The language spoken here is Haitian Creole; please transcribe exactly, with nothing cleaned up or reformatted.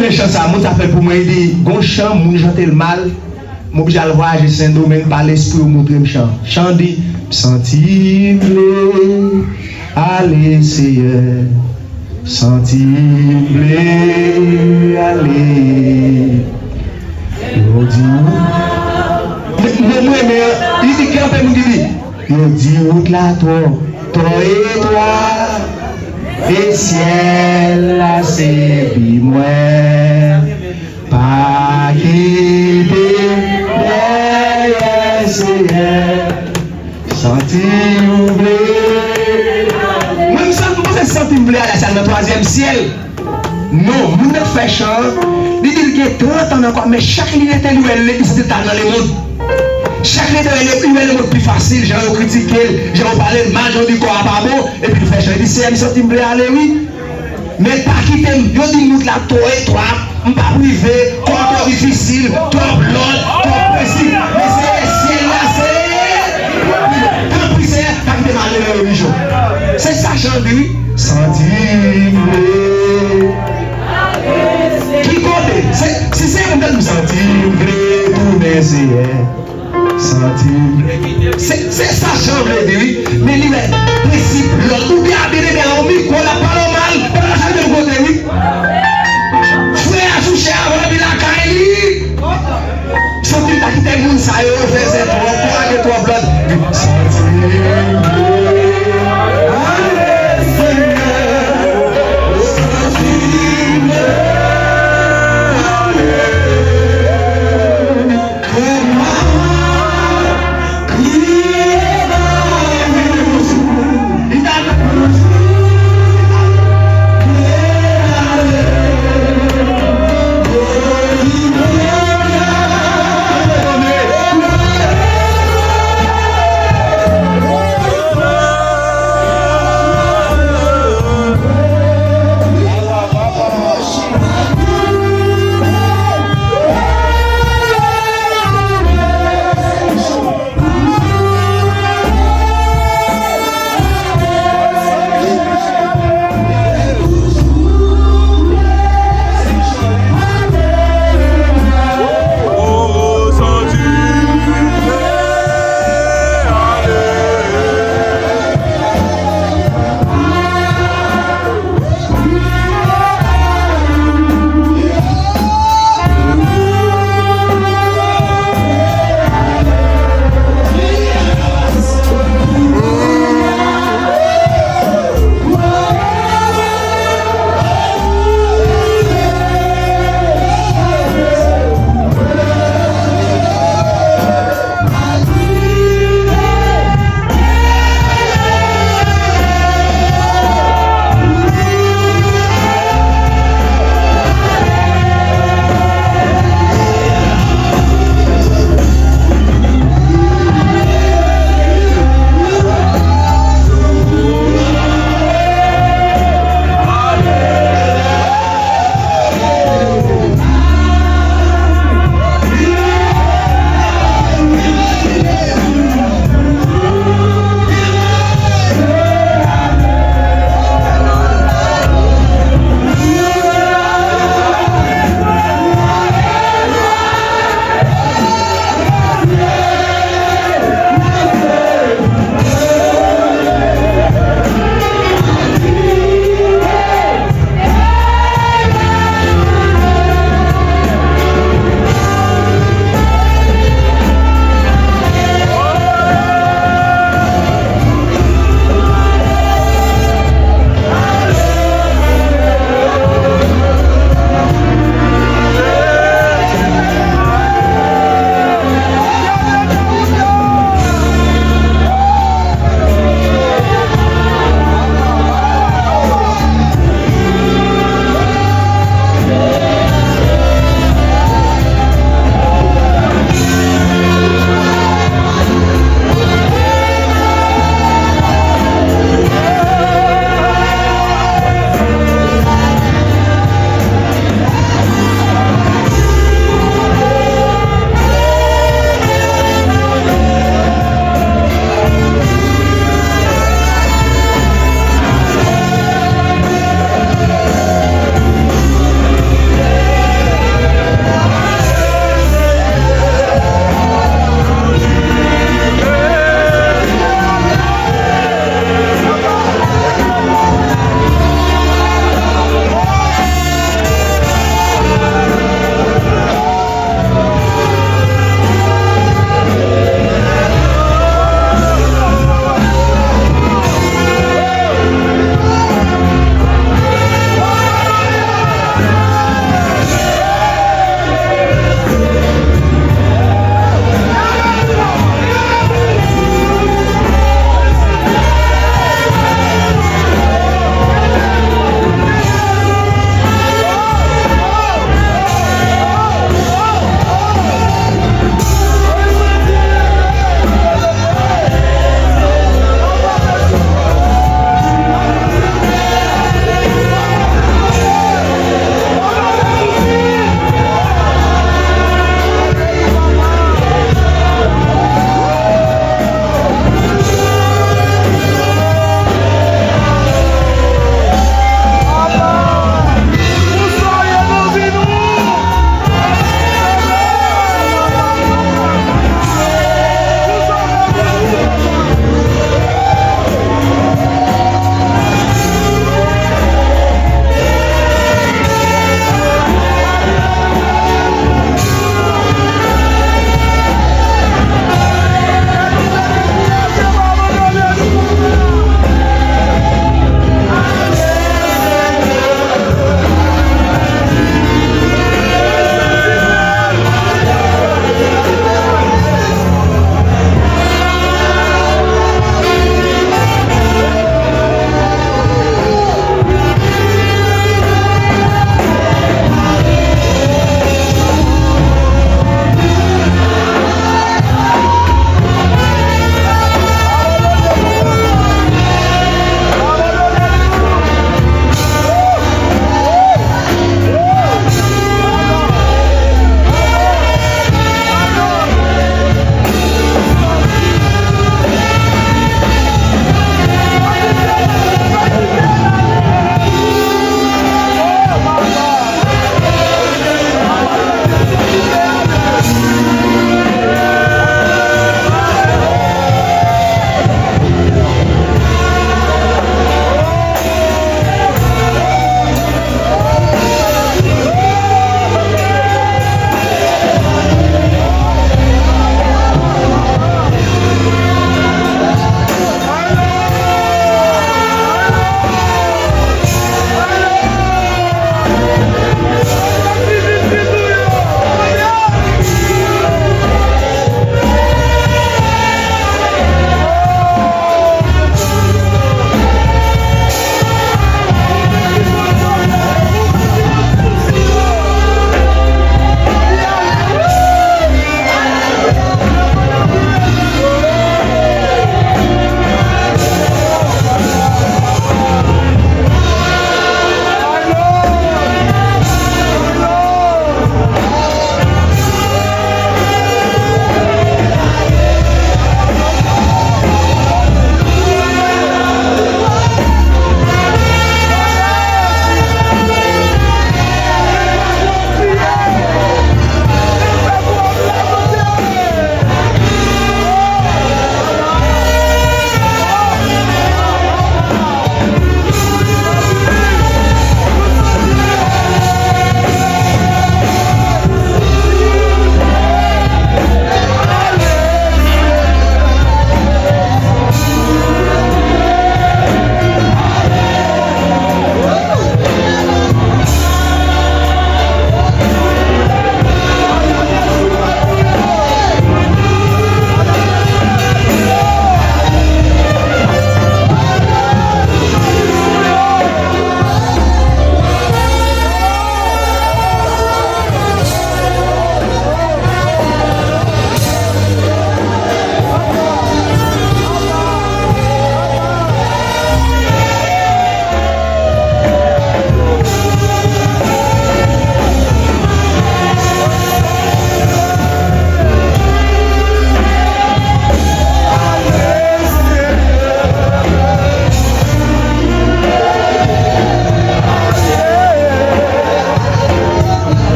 Men chan sa, moun sa fè l pou mwen, li di, gon chan, moun chante l mal, m oblije al vwayaje Sendomeng, pa lespri yo montre m chan. Chan di, m santi m vle ale, Seyè, santi m vle ale. Yo di, men, men mwen, men, li di, gen anpil moun ki di, yo di wout la twò, twò etwat, e syèl la se bi mwen. Pa kite m dèyè, Seyè, santi m vle. Mwen, m santi, m panse santi m vle ale, sa nan twazyèm syèl. Non, moun nan k fè chan an, li di l gen trant an nan kwa, men chak li rete, li wè li santi l ta nan lemonn. Chak li rete, li wè lemonn pi fasil, jan yo kritike l, jan yo pale l mal, jan yo di kò a pa bon, epi l fè chan, li di, Seyè, m santi m vle ale, wi. Men pa kite m, yo di m wout la twò etwat, m p ap rive, kò twò difisil, twòp lòd, twòp prensip. Men Seyè, syèl la se, tanpri Seyè, pa kite m ale nan relijyon. Se sa chan di, wi. Santi m vle. Ki kote? Se, si se yon tèt m santi m vle tounen, Seyè. Santi m vle. Se, se sa chan vle di, wi. Men li wè prensip lòd. Ou byen abite, men yon mikwo, l ap pale w mal, pandan l ap chante yon kote, wi. Frè a sou chè a, epi lakay li. Santi m ta kite moun sa yo, yo fè zè twòp, twòp ane twòp lòd.